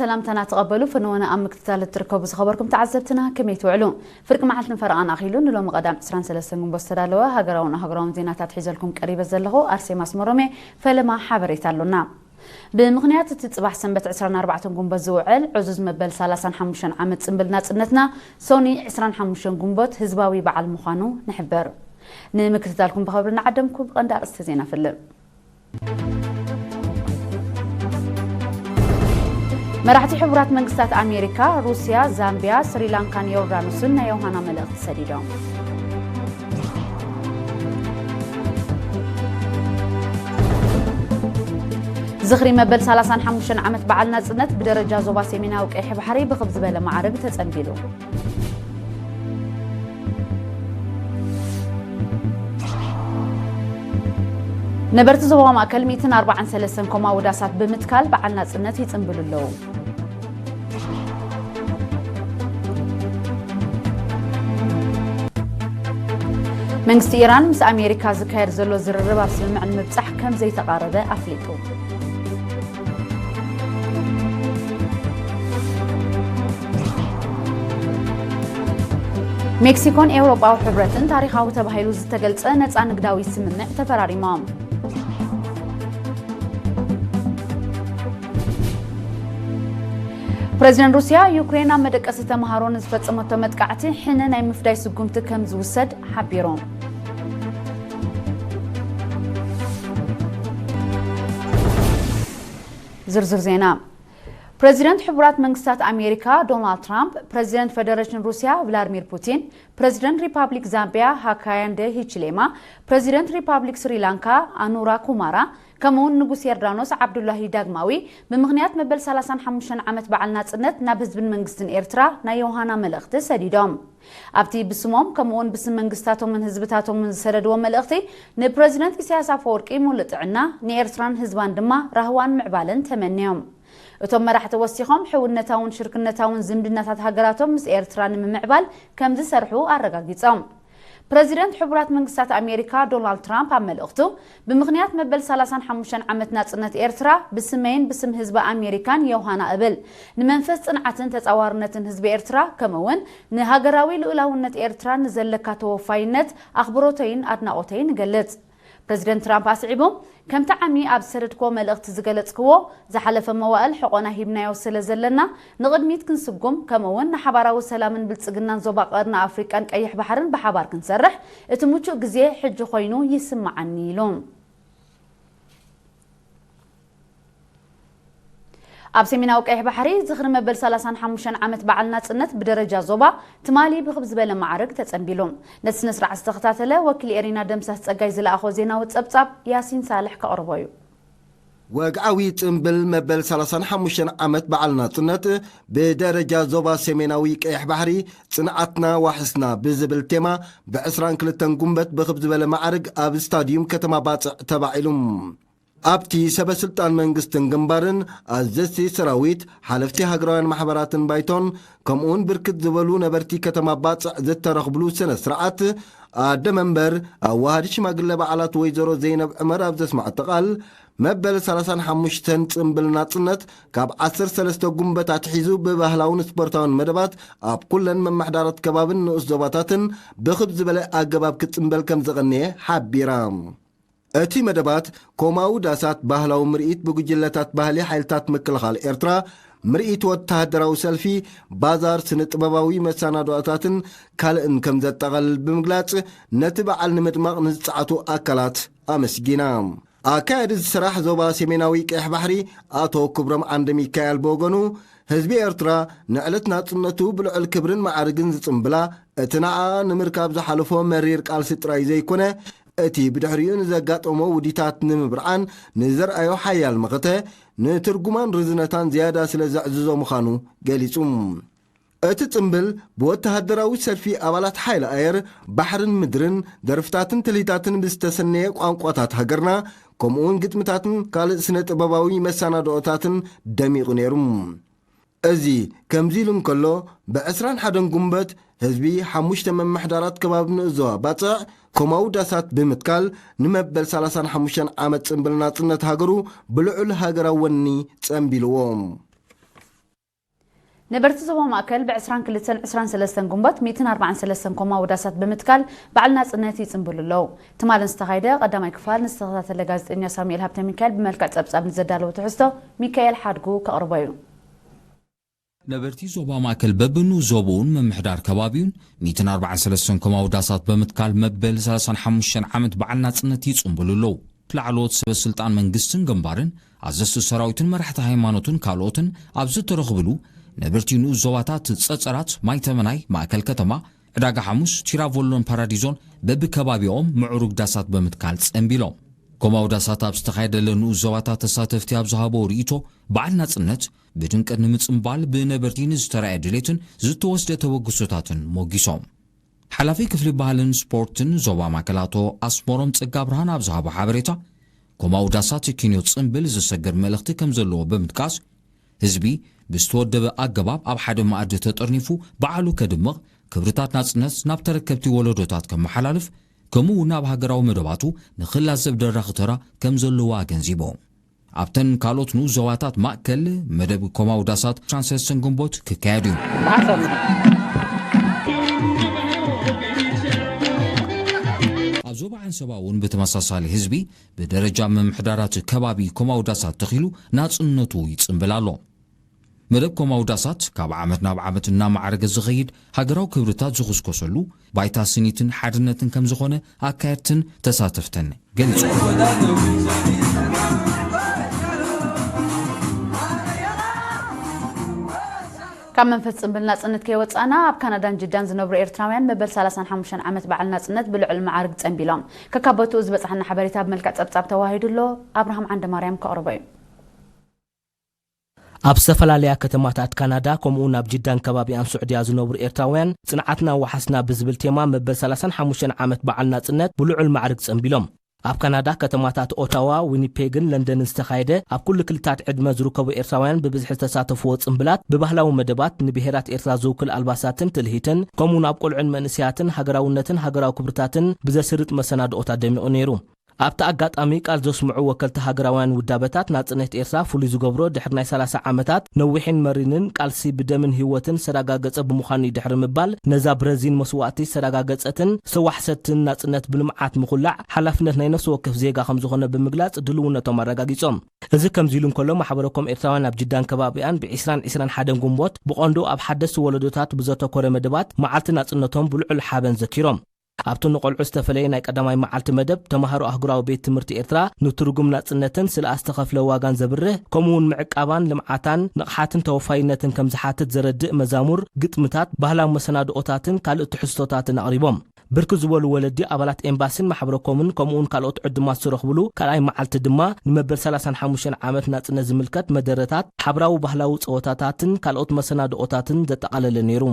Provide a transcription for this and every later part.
ሰላምታና ተቐበሉ። ፍንወና ኣብ ምክትታል እትርከቡ ዝኸበርኩም ተዓዘብትና ከመይ ትውዕሉ? ፍርቂ መዓልትን ፈረቓን ኣኺሉ ንሎሚ ቀዳም ዕስራን ሰለስተን ግንቦት ዝተዳለወ ሃገራውን ኣህጉራውን ዜናታት ሒዘልኩም ቀሪበ ዘለኹ ኣርሴማ ኣስመሮም እየ። ፈለማ ሓበሬታ ኣሎና። ብምኽንያት እቲ ጽባሕ ሰንበት ዕስራን ኣርባዕተን ግንቦት ዝውዕል ዕዙዝ መበል ሰላሳን ሓሙሽተን ዓመት ጽንብል ናጽነትና፣ ሶኒ ዕስራን ሓሙሽተን ግንቦት ህዝባዊ በዓል ምዃኑ ንሕብር። ንምክትታልኩም ብኸብሪ እናዓደምኩ ብቐንዲ ኣርእስቲ ዜና ፍልም። መራሕቲ ሕቡራት መንግስታት ኣሜሪካ፣ ሩስያ፣ ዛምቢያ፣ ስሪላንካን ዮርዳኖስን ናይ ዮሃና መልእኽቲ ሰዲዶም። ዝኽሪ መበል ሰላሳን ሓሙሽተን ዓመት በዓል ናጽነት ብደረጃ ዞባ ሰሜናዊ ቀይሕ ባሕሪ ብኽብ ዝበለ ማዕርግ ተጸንቢሉ። ነበርቲ ዞባ ማእከል ሚእትን ኣርባዓን ሰለስተን ኮማዊ ዳሳት ብምትካል በዓል ናጽነት ይጽንብሉ ኣለዉ። መንግስቲ ኢራን ምስ ኣሜሪካ ዝካየድ ዘሎ ዝርርብ ኣብ ስምምዕ ንምብጻሕ ከም ዘይተቓረበ ኣፍሊጡ። ሜክሲኮን ኤውሮጳዊ ሕብረትን ታሪኻዊ ተባሂሉ ዝተገልጸ ነጻ ንግዳዊ ስምምዕ ተፈራሪሞም። ፕረዚደንት ሩስያ፣ ዩክሬን ኣብ መደቀሲ ተምሃሮ ንዝፈጸመቶ መጥቃዕቲ ሕነ ናይ ምፍዳይ ስጉምቲ ከም ዝውሰድ ሓቢሩ። ዝርዝር ዜና። ፕረዚደንት ሕቡራት መንግስታት ኣሜሪካ ዶናልድ ትራምፕ፣ ፕረዚደንት ፈደረሽን ሩስያ ቭላድሚር ፑቲን፣ ፕረዚደንት ሪፓብሊክ ዛምቢያ ሃካያንደ ሂችሌማ፣ ፕረዚደንት ሪፓብሊክ ስሪላንካ ኣኑራ ኩማራ፣ ከምኡውን ንጉስ ዮርዳኖስ ዓብዱላሂ ዳግማዊ፣ ብምኽንያት መበል ሰላሳን ሓሙሽተን ዓመት በዓል ናጽነት ናብ ህዝብን መንግስትን ኤርትራ ናይ ዮሃና መልእኽቲ ሰዲዶም። ኣብቲ ብስሞም ከምኡውን ብስም መንግስታቶምን ህዝብታቶምን ዝሰደድዎ መልእኽቲ፣ ንፕረዚደንት ኢሳያስ ኣፈወርቂ ሙሉእ ጥዕና፣ ንኤርትራን ህዝባን ድማ ራህዋን ምዕባለን ተመንዮም። እቶም መራሕቲ ወሲኾም፣ ሕውነታውን ሽርክነታውን ዝምድናታት ሃገራቶም ምስ ኤርትራ ንምምዕባል ከም ዝሰርሑ ኣረጋጊጾም። ፕረዚደንት ሕቡራት መንግስታት ኣሜሪካ ዶናልድ ትራምፕ ኣብ መልእኽቱ፣ ብምኽንያት መበል ሰላሳን ሓሙሽተን ዓመት ናጽነት ኤርትራ፣ ብስመይን ብስም ህዝቢ ኣሜሪካን ዮሃና እብል። ንመንፈስ ጽንዓትን ተጻዋርነትን ህዝቢ ኤርትራ፣ ከምኡ'ውን ንሃገራዊ ልኡላውነት ኤርትራ ንዘለካ ተወፋይነት ኣኽብሮተይን ኣድናቖተይን እገልጽ። ፕረዚደንት ትራምፕ ኣስዒቡ፣ ከምቲ ዓሚ ኣብ ዝሰደድክዎ መልእኽቲ ዝገለጽክዎ፣ ዝሓለፈ መዋእል ሕቖና ሂብናዮ ስለ ዘለና፣ ንቕድሚት ክንስጉም፣ ከምኡ'ውን ንሓባራዊ ሰላምን ብልጽግናን ዞባ ቀርኒ ኣፍሪቃን ቀይሕ ባሕርን ብሓባር ክንሰርሕ፣ እቲ ምቹእ ግዜ ሕጂ ኮይኑ ይስምዓኒ ኢሉ። ኣብ ሰሜናዊ ቀይሕ ባሕሪ ዝኽሪ መበል ሰላሳን ሓሙሽተን ዓመት በዓል ናጽነት ብደረጃ ዞባ ትማሊ ብኽብ ዝበለ ማዕርግ ተጸንቢሉ። ነቲ ስነ ስርዓት ዝተኸታተለ ወኪል ኤሪና ደምሳስ ጸጋይ ዝለኣኾ ዜናዊ ጸብጻብ ያሲን ሳልሕ ከቕርቦ እዩ። ወግዓዊ ጽምብል መበል ሰላሳን ሓሙሽተን ዓመት በዓል ናጽነት ብደረጃ ዞባ ሰሜናዊ ቀይሕ ባሕሪ ጽንዓትና ዋሕስና ብዝብል ቴማ ብዕስራን ክልተን ጉንበት ብኽብ ዝበለ ማዕርግ ኣብ ስታድዩም ከተማ ባጽዕ ተባዒሉ። ኣብቲ ሰበ ስልጣን መንግስትን ግንባርን፣ ኣዘዝቲ ሰራዊት፣ ሓለፍቲ ሃገራውያን ማሕበራትን ባይቶን፣ ከምኡውን ብርክት ዝበሉ ነበርቲ ከተማ ባጽዕ ዝተረኽብሉ ስነ ስርዓት፣ ኣደ መንበር ኣዋሃዲ ሽማግለ በዓላት ወይዘሮ ዘይነብ ዕመር ኣብ ዘስማዕቶ ቃል፣ መበል ሰላሳን ሓሙሽተን ጽምብል ናጽነት ካብ ዓሰርተ ሰለስተ ጉንበት ኣትሒዙ ብባህላውን ስፖርታውን መደባት ኣብ ኩለን መማሕዳራት ከባብን ንኡስ ዞባታትን ብኽብ ዝበለ ኣገባብ ክጽምበል ከም ዝቐነየ ሓቢራ። እቲ መደባት ኮማዊ ዳሳት፣ ባህላዊ ምርኢት ብጉጅለታት ባህሊ ሓይልታት ምክልኻል ኤርትራ፣ ምርኢት ወተሃደራዊ ሰልፊ፣ ባዛር፣ ስነ ጥበባዊ መሰናድኦታትን ካልእን ከም ዘጠቓልል ብምግላጽ፣ ነቲ በዓል ንምድማቕ ንዝጸዓቱ ኣካላት ኣመስጊና። ኣካያዲ ስራሕ ዞባ ሰሜናዊ ቀይሕ ባሕሪ ኣቶ ክብሮም ዓንደ ሚካኤል ብወገኑ፣ ህዝቢ ኤርትራ ንዕለት ናጽነቱ ብልዑል ክብርን ማዕርግን ዝጽምብላ፣ እቲ ንዓኣ ንምርካብ ዝሓለፎ መሪር ቃልሲ ጥራይ ዘይኮነ፣ እቲ ብድሕሪኡ ንዘጋጠሞ ውዲታት ንምብርዓን ንዘርኣዮ ሓያል መኸተ፣ ንትርጉማን ርዝነታን ዝያዳ ስለ ዘዕዝዞ ምዃኑ ገሊጹ። እቲ ጽምብል ብወተሃደራዊ ሰልፊ ኣባላት ሓይሊ ኣየር፣ ባሕርን ምድርን፣ ደርፍታትን ትልሂታትን ብዝተሰነየ ቋንቋታት ሃገርና፣ ከምኡውን ግጥምታትን ካልእ ስነ ጥበባዊ መሰናድኦታትን ደሚቑ ነይሩ። እዚ ከምዚ ኢሉ እንከሎ፣ ብዕስራን ሓደን ጉንበት ህዝቢ ሓሙሽተ መማሕዳራት ከባቢ ንኡስ ዞባ ባጽዕ ኮማዊ ዳሳት ብምትካል፣ ንመበል ሰላሳን ሓሙሽተን ዓመት ጽምብል ናጽነት ሃገሩ ብልዑል ሃገራዊ ወኒ ጸምቢልዎ። ነበርቲ ዞባ ማእከል ብ ዕስራን ክልተን ዕስራን ሰለስተን ግንቦት ሚእትን ኣርባዓን ሰለስተን ኮማዊ ዳሳት ብምትካል በዓል ናጽነት ይጽንብሉ ኣለዉ። ትማሊ ዝተኻየደ ቀዳማይ ክፋል ንዝተኸታተለ ጋዜጠኛ ሳሙኤል ሃብተ ሚካኤል ብመልክዕ ጸብጻብ ንዘዳለወ ትሕዝቶ ሚካኤል ሓድጉ ከቕርቦ እዩ። ነበርቲ ዞባ ማእከል በብንኡስ ዞባኡን ምምሕዳር ከባቢኡን ሚእትን ኣርባዓን ሰለስተን ኮማዊ ዳሳት ብምትካል መበል ሰላሳን ሓሙሽተን ዓመት በዓል ናጽነት ይጽንብሉ ኣለዉ። ላዕለዎት ሰበ ስልጣን መንግስትን ግንባርን፣ ኣዘዝቲ ሰራዊትን መራሕቲ ሃይማኖትን ካልኦትን ኣብ ዝተረኽብሉ፣ ነበርቲ ንኡስ ዞባታት ጸጸራት፣ ማይተመናይ፣ ማእከል ከተማ፣ ዕዳጋ ሓሙስ፣ ቲራቮሎን ፓራዲዞን በብከባቢኦም ምዕሩግ ዳሳት ብምትካል ጸንቢሎም። ኮማዊ ዳሳት ኣብ ዝተኻየደለ ንኡስ ዞባታት ተሳተፍቲ ኣብ ዝሃቦ ርእይቶ፣ በዓል ናጽነት ብድምቀት ንምጽንባል ብነበርቲ ንዝተራእየ ድሌትን ዝተወስደ ተበግሶታትን ሞጊሶም። ሓላፊ ክፍሊ ባህልን ስፖርትን ዞባ ማእከል ኣቶ ኣስመሮም ጸጋብርሃን ኣብ ዝሃቦ ሓበሬታ፣ ኮማዊ ዳሳት ኪንዮ ጽንብል ዘሰግር መልእኽቲ ከም ዘለዎ ብምጥቃስ፣ ህዝቢ ብዝተወደበ ኣገባብ ኣብ ሓደ መኣዲ ተጠርኒፉ በዓሉ ከድምቕ፣ ክብርታት ናጽነት ናብ ተረከብቲ ወለዶታት ከመሓላልፍ፣ ከምኡ እውን ኣብ ሃገራዊ መደባቱ ንኽላዘብ ደራኺ ተራ ከም ዘለዎ ኣገንዚቡ። ኣብተን ካልኦት ንኡስ ዞባታት ማእከል መደብ ኮማዊ ዳሳት ዕስራን ሰለስተን ግንቦት ክካየድ እዩ። ኣብ ዞባ ዓንሰባ እውን ብተመሳሳሊ ህዝቢ ብደረጃ ምምሕዳራት ከባቢ ኮማዊ ዳሳት ተኺሉ ናጽነቱ ይጽንብል ኣሎ። መደብ ኮማዊ ዳሳት ካብ ዓመት ናብ ዓመት እናማዕረገ ዝኸይድ ሃገራዊ ክብርታት ዝኹስኮሰሉ ባይታ ስኒትን ሓድነትን ከም ዝኾነ ኣካየድትን ተሳተፍትን ገሊጾም። ካብ መንፈስ ጽንብል ናጽነት ከይወጻእና፣ ኣብ ካናዳን ጅዳን ዝነብሩ ኤርትራውያን መበል ሰላሳን ሓሙሽተን ዓመት በዓል ናጽነት ብልዑል መዓርግ ጸንቢሎም። ከካብ ቦትኡ ዝበጽሓና ሓበሬታ ብመልክዕ ጸብጻብ ተዋሂዱ ኣሎ። ኣብርሃም ዓንደማርያም ከቕርቦ እዩ። ኣብ ዝተፈላለያ ከተማታት ካናዳ፣ ከምኡውን ኣብ ጅዳን ከባቢኣን ስዑድያ ዝነብሩ ኤርትራውያን፣ ጽንዓትና ወሓስና ብዝብል ቴማ መበል ሰላሳን ሓሙሽተን ዓመት በዓል ናጽነት ብልዑል ማዕርግ ጸንቢሎም። ኣብ ካናዳ ከተማታት ኦታዋ፣ ዊኒፔግን ለንደንን ዝተኻየደ፣ ኣብ ኩሉ ክልታት ዕድመ ዝርከቡ ኤርትራውያን ብብዝሒ ዝተሳተፍዎ ጽምብላት፣ ብባህላዊ መደባት፣ ንብሄራት ኤርትራ ዝውክል ኣልባሳትን ትልሂትን፣ ከምኡውን ኣብ ቆልዑን መንእሰያትን ሃገራውነትን ሃገራዊ ክብርታትን ብዘስርጥ መሰናድኦታት ደሚቑ ነይሩ። ኣብቲ ኣጋጣሚ ቃል ዘስምዑ ወከልቲ ሃገራውያን ውዳበታት፣ ናጽነት ኤርትራ ፍሉይ ዝገብሮ ድሕሪ ናይ ሰላሳ ዓመታት ነዊሕን መሪርን ቃልሲ ብደምን ህይወትን ዝተረጋገጸ ብምዃኑ እዩ ድሕሪ ምባል፣ ነዛ ብረዚን መስዋእቲ ዝተረጋገጸትን ዝተዋሕሰትን ናጽነት ብልምዓት ምኹላዕ ሓላፍነት ናይ ነፍሲ ወከፍ ዜጋ ከም ዝኾነ ብምግላጽ ድልውነቶም ኣረጋጊጾም። እዚ ከምዚ ኢሉ እንከሎ፣ ማሕበረ ኮም ኤርትራውያን ኣብ ጅዳን ከባቢኣን ብ ዕስራን ዕስራን ሓደን ግንቦት ብቐንዱ ኣብ ሓደስቲ ወለዶታት ብዘተኮረ መደባት መዓልቲ ናጽነቶም ብልዑል ሓበን ዘኪሮም። ኣብቲ ንቆልዑ ዝተፈለየ ናይ ቀዳማይ መዓልቲ መደብ፣ ተማሃሮ ኣህጉራዊ ቤት ትምህርቲ ኤርትራ ንትርጉም ናጽነትን ስለ ዝተኸፍለ ዋጋን ዘብርህ፣ ከምኡውን ምዕቃባን ልምዓታን ንቕሓትን ተወፋይነትን ከም ዝሓትት ዘረድእ መዛሙር፣ ግጥምታት፣ ባህላዊ መሰናድኦታትን ካልእ ትሕዝቶታትን ኣቕሪቦም። ብርክት ዝበሉ ወለዲ ኣባላት ኤምባሲን ማሕበረ ኮምን ከምኡውን ካልኦት ዕዱማት ዝተረኽብሉ ካልኣይ መዓልቲ ድማ፣ ንመበል ሰላሳን ሓሙሽተን ዓመት ናጽነት ዝምልከት መደረታት፣ ሓብራዊ ባህላዊ ጸወታታትን ካልኦት መሰናድኦታትን ዘጠቓለለ ነይሩ።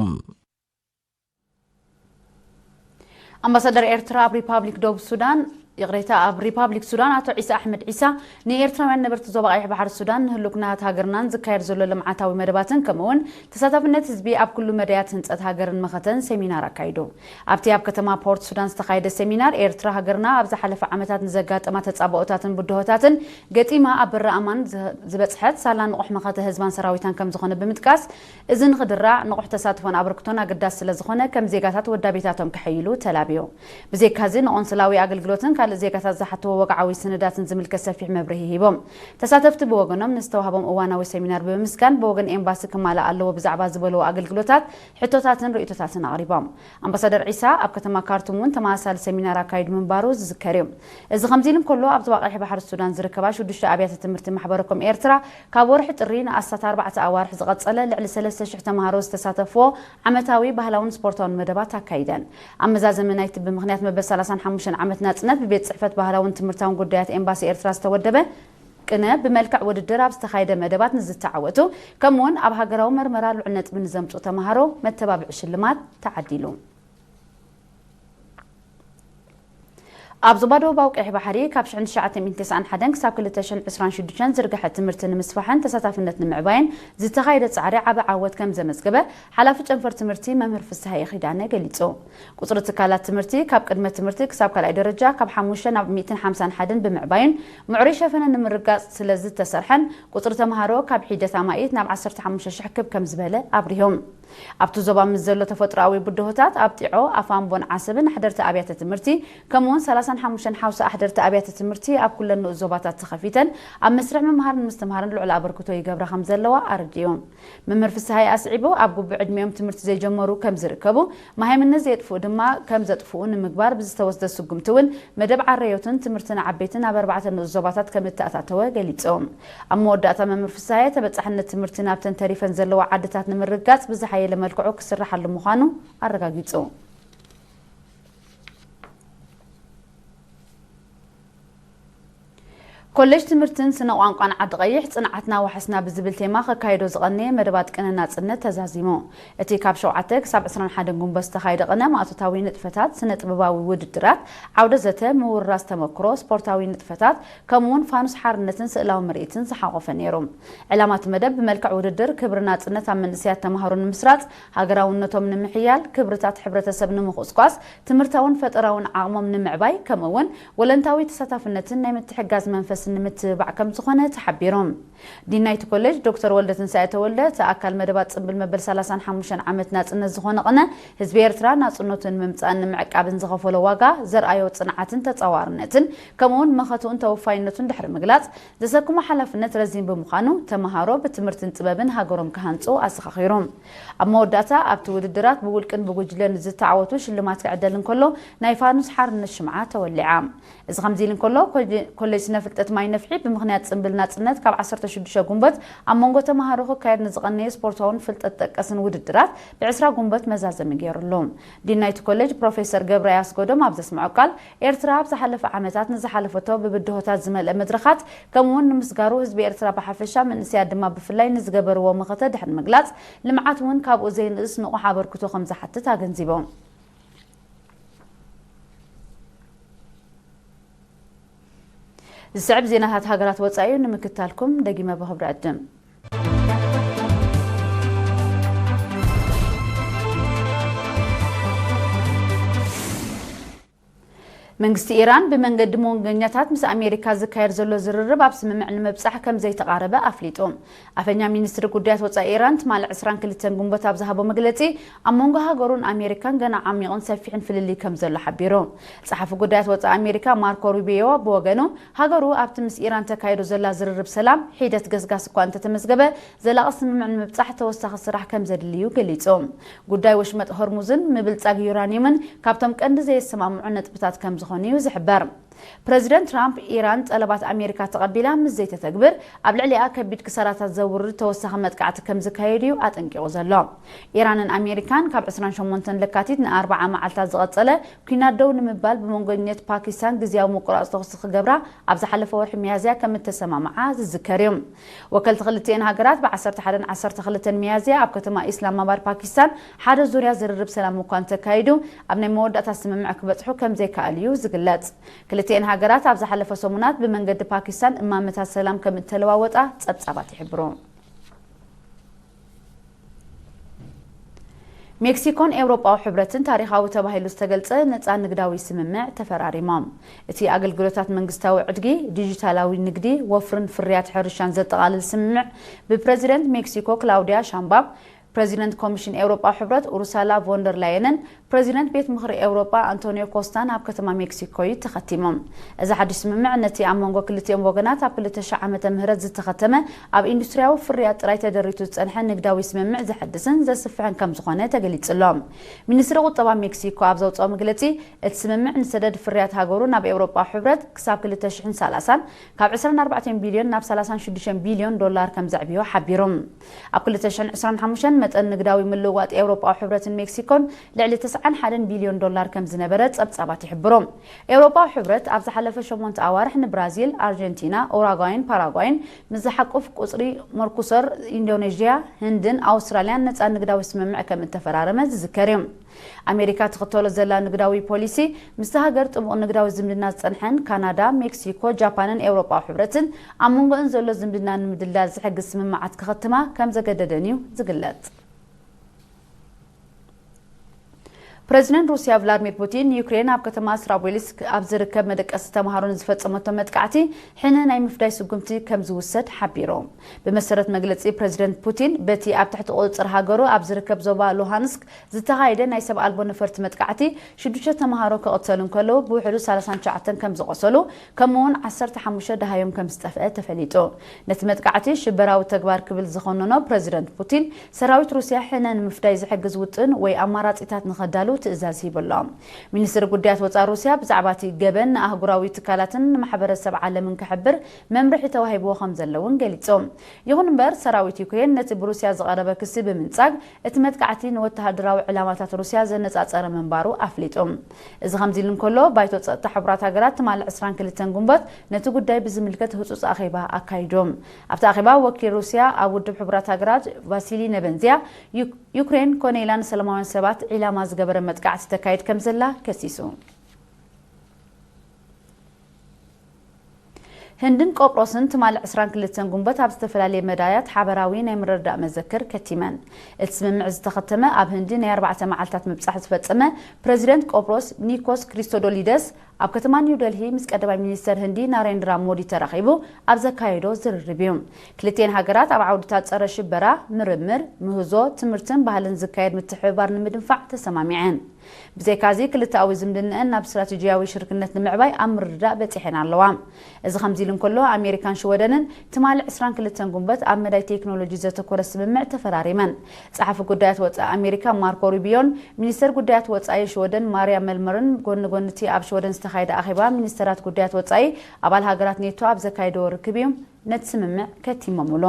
ኣምባሳደር ኤርትራ ኣብ ሪፓብሊክ ደቡብ ሱዳን፣ ይቕሬታ፣ ኣብ ሪፓብሊክ ሱዳን ኣቶ ዒሳ ኣሕመድ ዒሳ፣ ንኤርትራውያን ነበርቲ ዞባ ቀይሕ ባሕሪ ሱዳን፣ ንህሉው ኩነታት ሃገርናን ዝካየድ ዘሎ ልምዓታዊ መደባትን፣ ከምኡውን ተሳታፍነት ህዝቢ ኣብ ኩሉ መዳያት ህንጸት ሃገርን መኸተን ሴሚናር ኣካይዱ። ኣብቲ ኣብ ከተማ ፖርት ሱዳን ዝተኻየደ ሴሚናር፣ ኤርትራ ሃገርና ኣብ ዝሓለፈ ዓመታት ንዘጋጠማ ተጻብኦታትን ብድሆታትን ገጢማ ኣብ በሪ ኣማን ዝ-፣ ዝበጽሐት፣ ሳላ ንቑሕ መኸተ ህዝባን ሰራዊታን ከም ዝኾነ ብምጥቃስ፣ እዚ ንኽድራዕ ንቑሕ ተሳትፎን ኣበርክቶን ኣገዳሲ ስለ ዝኾነ፣ ከም ዜጋታት ወዳቤታቶም ከሐይሉ ተላብዩ። ብዘይካዚ፣ ንቆንስላዊ ኣገልግሎትን ካልእ ዜጋታት ዝሓትዎ ወግዓዊ ስንዳትን ዝምልከት ሰፊሕ መብርሂ ሂቦም። ተሳተፍቲ ብወገኖም ንዝተዋህቦም እዋናዊ ሴሚናር ብምምስጋን፣ ብወገን ኤምባሲ ክማላእ ኣለዎ ብዛዕባ ዝበልዎ ኣገልግሎታት ሕቶታትን ርእይቶታትን ኣቕሪቦም። ኣምባሳደር ዒሳ ኣብ ከተማ ካርቱም እውን ተመሳሳሊ ሴሚናር ኣካይዱ ምንባሩ ዝዝከር እዩ። እዚ ከምዚ ኢሉ እንከሎ፣ ኣብ ዞባ ቀይሕ ባሕሪ ሱዳን ዝርከባ ሽዱሽተ ኣብያተ ትምህርቲ ማሕበረ ኮም ኤርትራ፣ ካብ ወርሒ ጥሪ ንኣስታት ኣርባዕተ ኣዋርሕ ዝቐጸለ ልዕሊ ሰለስተ ሽሕ ተምሃሮ ዝተሳተፍዎ ዓመታዊ ባህላውን ስፖርታውን መደባት ኣካይደን። ኣብ መዛዘሚ ናይቲ ብምኽንያት መበል ሰላሳን ሓሙሽተን ዓመት ናጽነት ብቤት ጽሕፈት ባህላውን ትምህርታውን ጉዳያት ኤምባሲ ኤርትራ ዝተወደበ ቅነ ብመልክዕ ውድድር ኣብ ዝተኻየደ መደባት ንዝተዓወቱ፣ ከምኡውን ኣብ ሃገራዊ መርመራ ልዑል ነጥቢ ንዘምጽኡ ተምሃሮ መተባብዒ ሽልማት ተዓዲሉ። ኣብ ዞባ ደቡባዊ ቀይሕ ባሕሪ ካብ ሽሕን ትሽዓተ ሚእትን ተስዓን ሓደን ክሳብ ክልተ ሽሕን ዕስራን ሽዱሽተን ዝርግሐ ትምህርቲ ንምስፋሕን ተሳታፍነት ንምዕባይን ዝተኻየደ ጻዕሪ ዓቢ ዓወት ከም ዘመዝገበ ሓላፊ ጨንፈር ትምህርቲ መምህር ፍስሃየ ኪዳነ ገሊጹ። ቁጽሪ ትካላት ትምህርቲ ካብ ቅድመ ትምህርቲ ክሳብ ካልኣይ ደረጃ ካብ ሓሙሽተ ናብ ሚእትን ሓምሳን ሓደን ብምዕባይን ምዕሩይ ሸፈነ ንምርጋጽ ስለ ዝተሰርሐን ቁጽሪ ተምሃሮ ካብ ሒደት ኣማኢት ናብ ዓሰርተ ሓሙሽተ ሽሕ ክብ ከም ዝበለ ኣብሪሆም። ኣብቲ ዞባ ምስ ዘሎ ተፈጥሮኣዊ ብድሆታት ኣብ ጢዖ፣ ኣፋምቦን ዓሰብን ኣሕደርቲ ኣብያተ ትምህርቲ ከምኡውን ሰላሳን ሓሙሽተን ሓውሲ ኣሕደርቲ ኣብያተ ትምህርቲ ኣብ ኩለን ንኡስ ዞባታት ተኸፊተን ኣብ መስርሕ ምምሃርን ምስትምሃርን ልዑል ኣበርክቶ ይገብራ ከም ዘለዋ ኣረዲኡ። መምህር ፍስሃይ ኣስዒቡ ኣብ ግቡእ ዕድሚኦም ትምህርቲ ዘይጀመሩ ከም ዝርከቡ፣ መሃይምነት ዘየጥፍኡ ድማ ከም ዘጥፍኡ ንምግባር ብዝተወስደ ስጉምቲ እውን መደብ ዓረዮትን ትምህርቲ ንዓበይትን ኣብ ኣርባዕተ ንኡስ ዞባታት ከም እተኣታተወ ገሊጾም። ኣብ መወዳእታ መምህር ፍስሃየ ተበጻሕነት ትምህርቲ ናብተን ተሪፈን ዘለዋ ዓድታት ንምርግጋጽ ብዝሓየለ መልክዑ ክስራሓሉ ምዃኑ ኣረጋጊጹ። ኮሌጅ ትምህርትን ስነ ቋንቋን ዓዲ ቀይሕ ጽንዓትና ዋሕስና ብዝብል ቴማ ከካይዶ ዝቐነየ መደባት ቅነ ናጽነት ተዛዚሙ። እቲ ካብ ሸውዓተ ክሳብ ዕስራን ሓደን ጉንበት ዝተኻየደ ቅነ ማእቶታዊ ንጥፈታት፣ ስነ ጥበባዊ ውድድራት፣ ዓውደ ዘተ፣ ምውርራስ ተመክሮ፣ ስፖርታዊ ንጥፈታት፣ ከምኡውን ፋኑስ ሓርነትን ስእላዊ ምርኢትን ዝሓቖፈ ነይሩ። ዕላማ እቲ መደብ ብመልክዕ ውድድር ክብሪ ናጽነት ኣብ መንእሰያት ተምሃሮ ንምስራጽ፣ ሃገራውነቶም ንምሕያል፣ ክብርታት ሕብረተሰብ ንምኹስኳስ፣ ትምህርታውን ፈጠራውን ዓቕሞም ንምዕባይ፣ ከምኡውን ወለንታዊ ተሳታፍነትን ናይ ምትሕጋዝ መንፈስን ንምትብባዕ ከም ዝኾነ ተሓቢሩ። ዲን ናይቲ ኮሌጅ ዶክተር ወልደትንሳኤ ተወልደ፣ እቲ ኣካል መደባት ጽምብል መበል ሰላሳን ሓሙሽተን ዓመት ናጽነት ዝኾነ ቅነ፣ ህዝቢ ኤርትራ ናጽነቱ ንምምጻእን ንምዕቃብን ዝኸፈሎ ዋጋ፣ ዘርኣዮ ጽንዓትን ተጻዋርነትን፣ ከምኡውን መኸትኡን ተወፋይነቱን ድሕሪ ምግላጽ፣ ዘሰክሞ ሓላፍነት ረዚን ብምዃኑ፣ ተመሃሮ ብትምህርትን ጥበብን ሃገሮም ክሃንጹ ኣዘኻኺሩ። ኣብ መወዳእታ፣ ኣብቲ ውድድራት ብውልቅን ብጉጅለን ዝተዓወቱ ሽልማት ክዕደል እንከሎ፣ ናይ ፋኑስ ሓርነት ሽምዓ ተወሊዓ። እዚ ከምዚ ኢሉ እንከሎ፣ ኮሌ-፣ ኮሌጅ ስነ ፍልጠት ማይ ነፍሒ ብምኽንያት ጽምብል ናጽነት ካብ ዓሰርተ ሽዱሽተ ጉንበት ኣብ መንጎ ተመሃሮ ክካየድ ንዝቐነየ ስፖርታውን ፍልጠት ጠቀስን ውድድራት ብዕስራ ጉንበት መዛዘሚ ገይሩሉ። ዲን ናይቲ ኮሌጅ ፕሮፌሰር ገብረ ኣስጎዶም ኣብ ዘስምዖ ቃል፣ ኤርትራ ኣብ ዝሓለፈ ዓመታት ንዝሓለፈቶ ብብድሆታት ዝመልአ መድረኻት፣ ከምኡውን ንምስጋሩ ህዝቢ ኤርትራ ብሓፈሻ መንእሰያት ድማ ብፍላይ ንዝገበርዎ መኸተ ድሕሪ ምግላጽ፣ ልምዓት እውን ካብኡ ዘይንእስ ንቑሕ ኣበርክቶ ከም ዝሓትት ኣገንዚቦም። ዝስዕብ ዜናታት ሃገራት ወጻኢ እዩ ንምክታልኩም ደጊመ ብኽብሪ ዕድም። መንግስቲ ኢራን ብመንገዲ መወንገኛታት ምስ ኣሜሪካ ዝካየድ ዘሎ ዝርርብ ኣብ ስምምዕ ንምብጻሕ ከም ዘይተቓረበ ኣፍሊጡ። ኣፈኛ ሚኒስትሪ ጉዳያት ወጻኢ ኢራን ትማሊ ዕስራን ክልተን ጉንበት ኣብ ዝሃቦ መግለጺ፣ ኣብ መንጎ ሃገሩን ኣሜሪካን ገና ዓሚቕን ሰፊሕን ፍልልይ ከም ዘሎ ሓቢሩ። ጸሓፊ ጉዳያት ወጻኢ ኣሜሪካ ማርኮ ሩቢዮ ብወገኑ፣ ሃገሩ ኣብቲ ምስ ኢራን ተካይዶ ዘላ ዝርርብ ሰላም ሒደት ገስጋስ እኳ እንተተመዝገበ፣ ዘላቒ ስምምዕ ንምብጻሕ ተወሳኺ ስራሕ ከም ዘድልዩ ገሊጹ። ጉዳይ ወሽመጥ ሆርሙዝን ምብልጻግ ዩራኒየምን ካብቶም ቀንዲ ዘየሰማምዑ ነጥብታት ከም ዝኾኑ እዩ ዝሕበር። ፕረዚደንት ትራምፕ፣ ኢራን ጠለባት ኣሜሪካ ተቐቢላ ምስ ዘይተተግብር፣ ኣብ ልዕሊኣ ከቢድ ክሳራታት ዘውርድ ተወሳኺ መጥቃዕቲ ከም ዝካየድ እዩ ኣጠንቂቑ ዘሎ። ኢራንን ኣሜሪካን ካብ ዕስራን ሸሞንተን ለካቲት ንኣርብዓ መዓልታት ዝቐጸለ ኲናት ደው ንምባል ብመንጎኛት ፓኪስታን ግዝያዊ ምቁራጽ ተኹሲ ክገብራ ኣብ ዝሓለፈ ወርሒ ሚያዝያ ከም እተሰማምዓ ዝዝከር እዩ። ወከልቲ ክልቲኤን ሃገራት ብ ዓሰርተ ሓደን ዓሰርተ ክልተን ሚያዝያ ኣብ ከተማ ኢስላማባድ ፓኪስታን ሓደ ዙርያ ዝርርብ ሰላም እኳ እንተካይዱ፣ ኣብ ናይ መወዳእታ ስምምዕ ክበጽሑ ከም ዘይከኣሉ እዩ ዝግለጽ። ክልቲኤን ሃገራት ኣብ ዝሓለፈ ሰሙናት ብመንገዲ ፓኪስታን እማመታት ሰላም ከም እተለዋወጣ ጸብጻባት ይሕብሩ። ሜክሲኮን ኤውሮጳዊ ሕብረትን ታሪኻዊ ተባሂሉ ዝተገልጸ ነጻ ንግዳዊ ስምምዕ ተፈራሪሞም። እቲ ኣገልግሎታት መንግስታዊ ዕድጊ፣ ዲጂታላዊ ንግዲ፣ ወፍርን ፍርያት ሕርሻን ዘጠቓልል ስምምዕ ብፕረዚደንት ሜክሲኮ ክላውዲያ ሻምባም፣ ፕረዚደንት ኮሚሽን ኤውሮጳዊ ሕብረት ኡርሳላ ቮንደር ላየንን ፕረዚደንት ቤት ምኽሪ ኤውሮጳ ኣንቶኒዮ ኮስታን ኣብ ከተማ ሜክሲኮ እዩ ተኸቲሞም። እዚ ሓድሽ ስምምዕ ነቲ ኣብ መንጎ ክልቲኦም ወገናት ኣብ ክልተ ሽሕ ዓመተ ምህረት ዝተኸተመ ኣብ ኢንዱስትሪያዊ ፍርያት ጥራይ ተደሪቱ ዝጸንሐ ንግዳዊ ስምምዕ ዘሐድስን ዘስፍሕን ከም ዝኾነ ተገሊጹ ኣሎ። ሚኒስትሪ ቁጠባ ሜክሲኮ ኣብ ዘውጽኦ መግለጺ፣ እቲ ስምምዕ ንሰደድ ፍርያት ሃገሩ ናብ ኤውሮጳዊ ሕብረት ክሳብ ክልተ ሽሕን ሰላሳን ካብ ዕስራን ኣርባዕተን ቢልዮን ናብ ሰላሳን ሽዱሽተን ቢልዮን ዶላር ከም ዘዕብዮ ሓቢሩ። ኣብ ክልተ ሽሕን ዕስራን ሓሙሽተን መጠን ንግዳዊ ምልውዋጥ ኤውሮጳዊ ሕብረትን ሜክሲኮን ልዕሊ ተስዓን ሓደን ቢልዮን ዶላር ከም ዝነበረ ጸብጻባት ይሕብሩ። ኤውሮጳዊ ሕብረት ኣብ ዝሓለፈ ሸሞንተ ኣዋርሕ ንብራዚል፣ ኣርጀንቲና፣ ኡራጓይን ፓራጓይን ምስ ዝሓቁፍ ቁጽሪ መርኩሰር፣ ኢንዶኔዥያ፣ ህንድን ኣውስትራልያን ነጻ ንግዳዊ ስምምዕ ከም እተፈራረመ ዝዝከር እዩ። ኣሜሪካ ትኽተሎ ዘላ ንግዳዊ ፖሊሲ፣ ምስቲ ሃገር ጥቡቕ ንግዳዊ ዝምድና ዝጸንሐን ካናዳ፣ ሜክሲኮ፣ ጃፓንን ኤውሮጳዊ ሕብረትን ኣብ መንጎእን ዘሎ ዝምድና ንምድልዳል ዝሕግዝ ስምምዓት ክኸትማ ከም ዘገደደን እዩ ዝግለጽ። ፕረዚደንት ሩስያ ቭላድሚር ፑቲን፣ ዩክሬን ኣብ ከተማ ስራቦሊስክ ኣብ ዝርከብ መደቀሲ ተምሃሮ ንዝፈጸመቶ መጥቃዕቲ ሕነ ናይ ምፍዳይ ስጉምቲ ከም ዝውሰድ ሓቢሩ። ብመሰረት መግለጺ ፕረዚደንት ፑቲን፣ በቲ ኣብ ትሕቲ ቁጽጽር ሃገሩ ኣብ ዝርከብ ዞባ ሉሃንስክ ዝተኻየደ ናይ ሰብ ኣልቦ ነፈርቲ መጥቃዕቲ ሽዱሽተ ተምሃሮ ክቕተሉ እንከለዉ፣ ብውሕዱ ሰላሳን ትሽዓተን ከም ዝቖሰሉ፣ ከምኡውን ዓሰርተ ሓሙሽተ ደሃዮም ከም ዝጠፍአ ተፈሊጡ። ነቲ መጥቃዕቲ ሽበራዊ ተግባር ክብል ዝኸነኖ ፕረዚደንት ፑቲን፣ ሰራዊት ሩስያ ሕነ ንምፍዳይ ዝሕግዝ ውጥን ወይ ኣማራጺታት ንኸዳሉ ትእዛዝ ሂቡ ኣሎ። ሚኒስትሪ ጉዳያት ወጻኢ ሩስያ ብዛዕባ እቲ ገበን ንኣህጉራዊ ትካላትን ንማሕበረሰብ ዓለምን ክሕብር መምርሒ ተዋሂብዎ ከም ዘሎ እውን ገሊጹ። ይኹን እምበር፣ ሰራዊት ዩክሬን ነቲ ብሩስያ ዝቐረበ ክሲ ብምንጻግ፣ እቲ መጥቃዕቲ ንወተሃደራዊ ዕላማታት ሩስያ ዘነጻጸረ ምንባሩ ኣፍሊጡ። እዚ ከምዚ ኢሉ እንከሎ፣ ባይቶ ጸጥታ ሕቡራት ሃገራት ትማሊ ዕስራን ክልተን ግንቦት ነቲ ጉዳይ ብዝምልከት ህጹጽ ኣኼባ ኣካይዱ። ኣብቲ ኣኼባ፣ ወኪል ሩስያ ኣብ ውድብ ሕቡራት ሃገራት ቫሲሊ ነበንዝያ፣ ዩ-፣ ዩክሬን ኮነ ኢላ ንሰላማውያን ሰባት ዒላማ ዝገበረ መጥቃዕቲ ተካይድ ከም ዘላ ከሲሱ። ህንድን ቆጵሮስን ትማሊ ዕስራን ክልተን ግንቦት ኣብ ዝተፈላለየ መዳያት ሓበራዊ ናይ ምርድዳእ መዘክር ከቲመን። እቲ ስምምዕ ዝተኸተመ ኣብ ህንዲ ናይ ኣርባዕተ መዓልታት ምብጻሕ ዝፈጸመ ፕረዚደንት ቆጵሮስ ኒኮስ ክሪስቶዶሊደስ፣ ኣብ ከተማ ኒው ደልሂ ምስ ቀዳማይ ሚኒስተር ህንዲ ናሬንድራ ሞዲ ተራኺቡ ኣብ ዘካየዶ ዝርርብ እዩ። ክልቲኤን ሃገራት ኣብ ዓውድታት ጸረ ሽበራ፣ ምርምር፣ ምህዞ፣ ትምህርትን ባህልን ዝካየድ ምትሕብባር ንምድንፋዕ ተሰማሚዐን። ብዘይካዚ፣ ክልተኣዊ ዝምድናኣን ናብ ስትራቴጂያዊ ሽርክነት ንምዕባይ ኣብ ምርድዳእ በጺሐን ኣለዋ። እዚ ከምዚ ኢሉ እንከሎ፣ ኣሜሪካን ሽወደንን ትማሊ ዕስራን ክልተን ግንቦት ኣብ መዳይ ቴክኖሎጂ ዘተኮረ ስምምዕ ተፈራሪመን። ጸሓፊ ጉዳያት ወጻኢ ኣሜሪካ ማርኮ ሩቢዮን ሚኒስተር ጉዳያት ወጻኢ ሽወደን ማርያ መልመርን ጎኒ ጎኒ እቲ ኣብ ሽወደን ዝተኻየደ ኣኼባ ሚኒስተራት ጉዳያት ወጻኢ ኣባል ሃገራት ኔቶ ኣብ ዘካየድዎ ርክብ እዮም ነቲ ስምምዕ ከቲሞምሉ።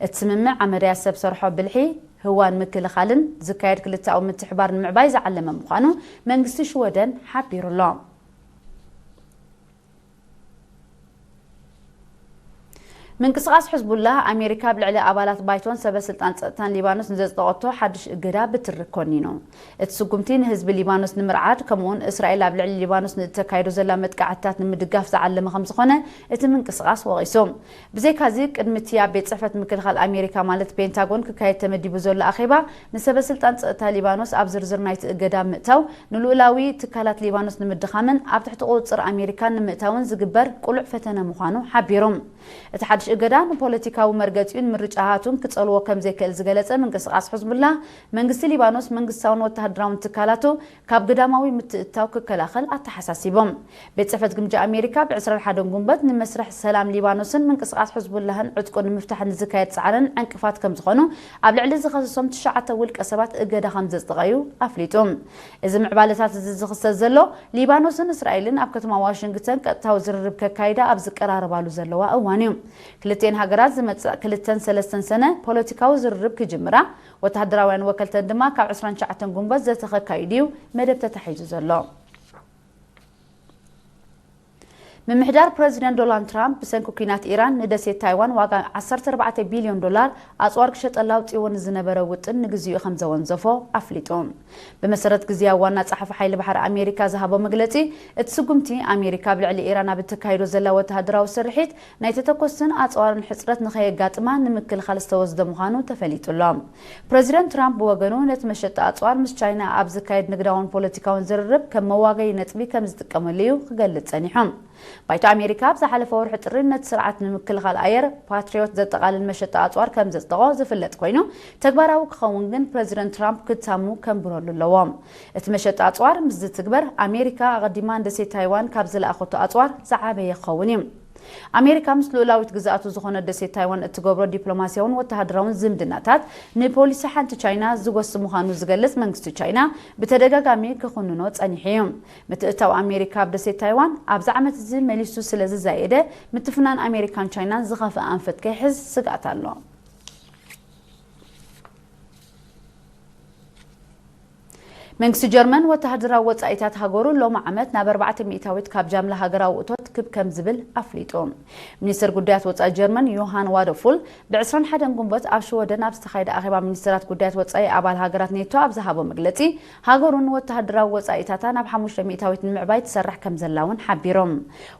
እቲ ስምምዕ ኣብ መዳያ ሰብ ሰርሖ ብልሒ፣ ህዋን ምክልኻልን ዝካየድ ክልተኣዊ ምትሕባር ንምዕባይ ዝዓለመ ምዃኑ መንግስቲ ሽወደን ሓቢሩ ኣሎ። ምንቅስቓስ ሕዝቡላህ፣ ኣሜሪካ ኣብ ልዕሊ ኣባላት ባይቶን ሰበ ስልጣን ጸጥታን ሊባኖስ ንዘጽደቐቶ ሓድሽ እገዳ ብትሪ ኮኒኑ። እቲ ስጉምቲ ንህዝቢ ሊባኖስ ንምርዓድ፣ ከምኡውን እስራኤል ኣብ ልዕሊ ሊባኖስ ንእተካይዶ ዘላ መጥቃዕትታት ንምድጋፍ ዝዓለመ ከም ዝኾነ እቲ ምንቅስቓስ ወቒሱ። ብዘይካዚ፣ ቅድሚ እቲ ኣብ ቤት ጽሕፈት ምክልኻል ኣሜሪካ፣ ማለት ፔንታጎን፣ ክካየድ ተመዲቡ ዘሎ ኣኼባ፣ ንሰበ ስልጣን ጸጥታ ሊባኖስ ኣብ ዝርዝር ናይቲ እገዳ ምእታው፣ ንልኡላዊ ትካላት ሊባኖስ ንምድኻምን ኣብ ትሕቲ ቁጽጽር ኣሜሪካ ንምእታውን ዝግበር ቅሉዕ ፈተነ ምዃኑ ሓቢሩ። እቲ ሓድሽ እገዳ ንፖለቲካዊ መርገጺኡን ምርጫታቱን ክጸልዎ ከም ዘይክእል ዝገለጸ ምንቅስቓስ ሕዝቡላህ፣ መንግስቲ ሊባኖስ መንግስታውን ወተሃደራውን ትካላቱ ካብ ግዳማዊ ምትእትታው ክከላኸል ኣተሓሳሲቡ። ቤት ጽሕፈት ግምጃ ኣሜሪካ ብ ዕስራን ሓደን ግንቦት ንመስርሕ ሰላም ሊባኖስን ምንቅስቓስ ሕዝቡላህን ዕጥቁ ንምፍታሕ ንዝካየድ ጻዕርን ዕንቅፋት ከም ዝኾኑ ኣብ ልዕሊ ዝኸሰሶም ትሽዓተ ውልቀ ሰባት እገዳ ከም ዘጽደቐ እዩ ኣፍሊጡ። እዚ ምዕባለታት እዚ ዝኽሰት ዘሎ፣ ሊባኖስን እስራኤልን ኣብ ከተማ ዋሽንግተን ቀጥታዊ ዝርርብ ከካይዳ ኣብ ዝቀራረባሉ ዘለዋ እዋን እዩ። ክልቲኤን ሃገራት ዝመጽእ ክልተን ሰለስተን ሰነ ፖለቲካዊ ዝርርብ ክጅምራ፣ ወተሃደራውያን ወከልተን ድማ ካብ ዕስራን ትሽዓተን ግንቦት ዘተ ከካይዱ እዩ መደብ ተታሒዙ ዘሎ። ምምሕዳር ፕረዚደንት ዶናልድ ትራምፕ ብሰንኪ ኲናት ኢራን ንደሴት ታይዋን ዋጋ ዓሰርተ ኣርባዕተ ቢልዮን ዶላር ኣጽዋር ክሸጠላ ኣውጺዎ ንዝነበረ ውጥን ንግዚኡ ከም ዘወንዘፎ ኣፍሊጡ። ብመሰረት ግዝያዊ ዋና ጸሓፊ ሓይሊ ባሕሪ ኣሜሪካ ዝሃቦ መግለጺ፣ እቲ ስጉምቲ ኣሜሪካ ኣብ ልዕሊ ኢራን ኣብ እተካይዶ ዘላ ወተሃደራዊ ስርሒት ናይ ተተኮስትን ኣጽዋርን ሕጽረት ንኸየጋጥማ ንምክልኻል ዝተወስደ ምዃኑ ተፈሊጡ ኣሎ። ፕረዚደንት ትራምፕ ብወገኑ፣ ነቲ መሸጣ ኣጽዋር ምስ ቻይና ኣብ ዝካየድ ንግዳውን ፖለቲካውን ዝርርብ ከም መዋገዪ ነጥቢ ከም ዝጥቀመሉ እዩ ክገልጽ ጸኒሑ። ባይቶ ኣሜሪካ ኣብ ዝሓለፈ ወርሒ ጥሪ ነቲ ስርዓት ንምክልኻል ኣየር ፓትሪዮት ዘጠቓልል መሸጣ ኣጽዋር ከም ዘጽደቖ ዝፍለጥ ኮይኑ፣ ተግባራዊ ክኸውን ግን ፕረዚደንት ትራምፕ ክታሙ ከንብረሉ ኣለዎ። እቲ መሸጣ ኣጽዋር ምስ ዝትግበር፣ ኣሜሪካ ኣቐዲማ ንደሴት ታይዋን ካብ ዝለኣኸቶ ኣጽዋር ዝዓበየ ክኸውን እዩ። ኣሜሪካ ምስ ልኡላዊት ግዝኣቱ ዝኾነት ደሴት ታይዋን እትገብሮ ዲፕሎማስያውን ወተሃደራውን ዝምድናታት፣ ንፖሊሲ ሓንቲ ቻይና ዝጎሲ ምዃኑ ዝገልጽ መንግስቲ ቻይና ብተደጋጋሚ ክኹንኖ ጸኒሑ እዩ። ምትእትታው ኣሜሪካ ኣብ ደሴት ታይዋን ኣብዚ ዓመት እዚ መሊሱ ስለ ዝዛየደ፣ ምትፍናን ኣሜሪካን ቻይናን ዝኸፍአ ኣንፈት ከይሕዝ ስግኣት ኣሎ። መንግስቲ ጀርመን ወተሃደራዊ ወጻኢታት ሃገሩ ሎሚ ዓመት ናብ ኣርባዕተ ሚእታዊት ካብ ጃምላ ሃገራዊ እቶት ክብ ከም ዝብል ኣፍሊጡ። ሚኒስትር ጉዳያት ወጻኢ ጀርመን ዮሃን ዋደፉል ብ ዕስራን ሓደን ግንቦት ኣብ ሽወደን ኣብ ዝተኻየደ ኣኼባ ሚኒስትራት ጉዳያት ወጻኢ ኣባል ሃገራት ኔቶ ኣብ ዝሃቦ መግለጺ፣ ሃገሩ ንወተሃደራዊ ወጻኢታታ ናብ ሓሙሽተ ሚእታዊት ንምዕባይ ትሰርሕ ከም ዘላ እውን ሓቢሩ።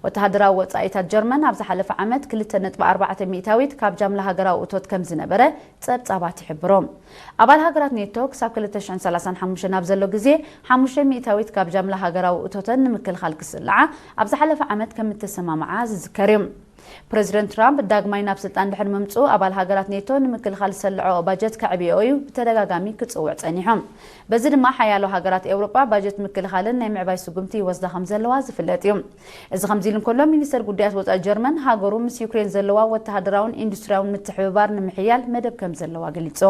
ወተሃደራዊ ወጻኢታት ጀርመን ኣብ ዝሓለፈ ዓመት ክልተ ነጥቢ ኣርባዕተ ሚእታዊት ካብ ጃምላ ሃገራዊ እቶት ከም ዝነበረ ጸብጻባት ይሕብሩ። ኣባል ሃገራት ኔቶ ክሳብ ክልተ ሽሕን ሰላሳን ሓሙሽተን ኣብ ዘሎ ግዜ ሓሙሽተ ሚእታዊት ካብ ጃምላ ሃገራዊ እቶተን ንምክልኻል ክስልዓ ኣብ ዝሓለፈ ዓመት ከም እተሰማምዓ ዝዝከር እዩ። ፕረዚደንት ትራምፕ ዳግማይ ናብ ስልጣን ድሕሪ ምምጽኡ ኣባል ሃገራት ኔቶ ንምክልኻል ዝሰልዐኦ ባጀት ከዕብየኦ እዩ ብተደጋጋሚ ክጽውዕ ጸኒሑ። በዚ ድማ ሓያሎ ሃገራት ኤውሮጳ ባጀት ምክልኻልን ናይ ምዕባይ ስጉምቲ ይወስዳ ከም ዘለዋ ዝፍለጥ እዩ። እዚ ከምዚ ኢሉ እንከሎ፣ ሚኒስተር ጉዳያት ወጻኢ ጀርመን ሃገሩ ምስ ዩክሬን ዘለዋ ወተሃደራውን ኢንዱስትሪያውን ምትሕብባር ንምሕያል መደብ ከም ዘለዋ ገሊጹ።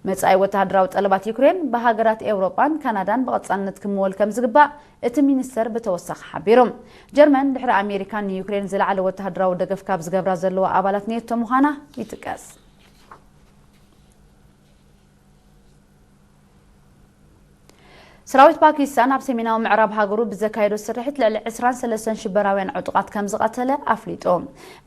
መጻኢ ወተሃደራዊ ጠለባት ዩክሬን ብሃገራት ኤውሮጳን ካናዳን ብቐጻልነት ክምወል ከም ዝግባእ እቲ ሚኒስተር ብተወሳኺ ሓቢሩ። ጀርመን ድሕሪ ኣሜሪካ ንዩክሬን ዝለዓለ ወተሃደራዊ ደገፍ ካብ ዝገብራ ዘለዋ ኣባላት ኔቶ ምዃና ይጥቀስ። ሰራዊት ፓኪስታን ኣብ ሰሜናዊ ምዕራብ ሃገሩ ብዘካየዶ ስርሒት ልዕሊ ዕስራን ሰለስተን ሽበራውያን ዕጡቓት ከም ዝቐተለ ኣፍሊጡ።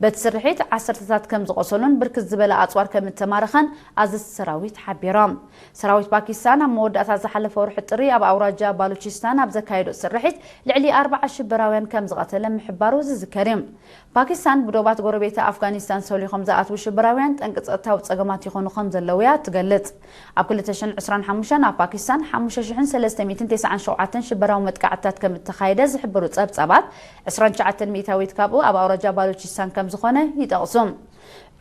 በቲ ስርሒት ዓሰርተታት ከም ዝቖሰሉን ብርክት ዝበለ ኣጽዋር ከም እተማረኸን ኣዘዝቲ ሰራዊት ሓቢሮም። ሰራዊት ፓኪስታን ኣብ መወዳእታ ዝሓለፈ ወርሒ ጥሪ ኣብ ኣውራጃ ባሉቺስታን ኣብ ዘካየዶ ስርሒት ልዕሊ ኣርባዓ ሽበራውያን ከም ዝቐተለ ምሕባሩ ዝዝከር እዩ። ፓኪስታን ብዶባት ጎረቤታ ኣፍጋኒስታን ሰሊኾም ዝኣትዉ ሽበራውያን ጠንቂ ጸጥታዊ ጸገማት ይኾኑ ከም ዘለዉ እያ ትገልጽ። ኣብ ክልተ ሽሕን ዕስራን ሓሙሽተን ኣብ ፓኪስታን ሓሙሽተ ሽሕን ሰለስተ ሚእትን ተስዓን ሸውዓተን ሽበራዊ መጥቃዕትታት ከም እተኻየደ ዝሕብሩ ጸብጻባት፣ ዕስራን ትሽዓተን ሚእታዊት ካብኡ ኣብ ኣውራጃ ባሉቺስታን ከም ዝኾነ ይጠቕሱ።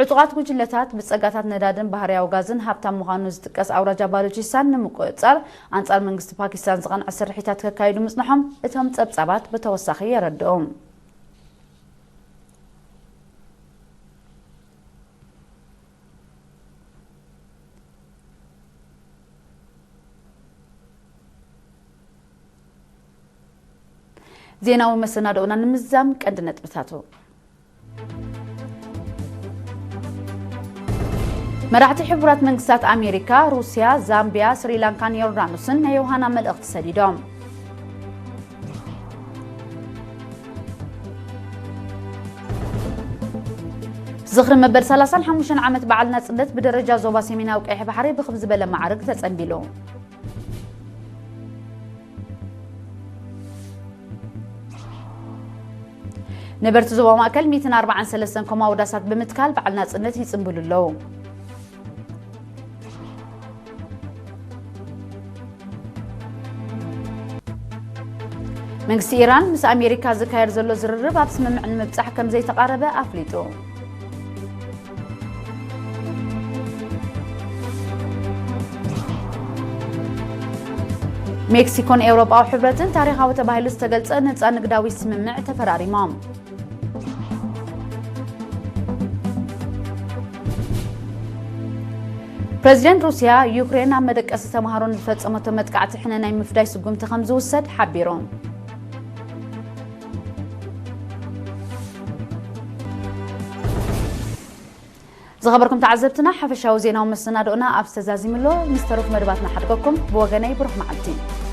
ዕጡቓት ጉጅለታት ብጸጋታት ነዳድን ባህርያዊ ጋዝን ሃብታም ምዃኑ ዝጥቀስ ኣውራጃ ባሉቺስታን ንምቁጽጻር ኣንጻር መንግስቲ ፓኪስታን ዝቐንዐ ስርሒታት ከካይዱ ምጽንሖም እቶም ጸብጻባት ብተወሳኺ የረድኡ። ዜናዊ መሰናድኦና ንምዝዛም ቀንዲ ነጥብታቱ። መራሕቲ ሕቡራት መንግስታት ኣሜሪካ፣ ሩስያ፣ ዛምቢያ፣ ስሪላንካን ዮርዳኖስን ናይ ዮሃና መልእኽቲ ሰዲዶም። ዝኽሪ መበል ሰላሳን ሓሙሽተን ዓመት በዓል ናጽነት ብደረጃ ዞባ ሰሜናዊ ቀይሕ ባሕሪ ብኽብ ዝበለ ማዕርግ ተጸንቢሉ። ነበርቲ ዞባ ማእከል ሚእትን ኣርባዓን ሰለስተን ኮማውዳሳት ብምትካል በዓል ናጽነት ይጽንብሉ ኣለዉ። መንግስቲ ኢራን ምስ ኣሜሪካ ዝካየድ ዘሎ ዝርርብ ኣብ ስምምዕ ንምብጻሕ ከም ዘይተቓረበ ኣፍሊጡ። ሜክሲኮን ኤውሮጳዊ ሕብረትን ታሪኻዊ ተባሂሉ ዝተገልጸ ነጻ ንግዳዊ ስምምዕ ተፈራሪሞም። ፕረዚደንት ሩስያ፣ ዩክሬን ኣብ መደቀሲ ተምሃሮ ንዝፈጸመቶ መጥቃዕቲ ሕነ ናይ ምፍዳይ ስጉምቲ ከም ዝውሰድ ሓቢሩ። ዝኸበርኩም ተዓዘብትና፣ ሓፈሻዊ ዜናዊ መሰናድኦና ኣብ ዝተዛዚምሎ ምስ ተረፉ መደባትና ሓድገኩም። ብወገነይ ብሩኽ መዓልቲ።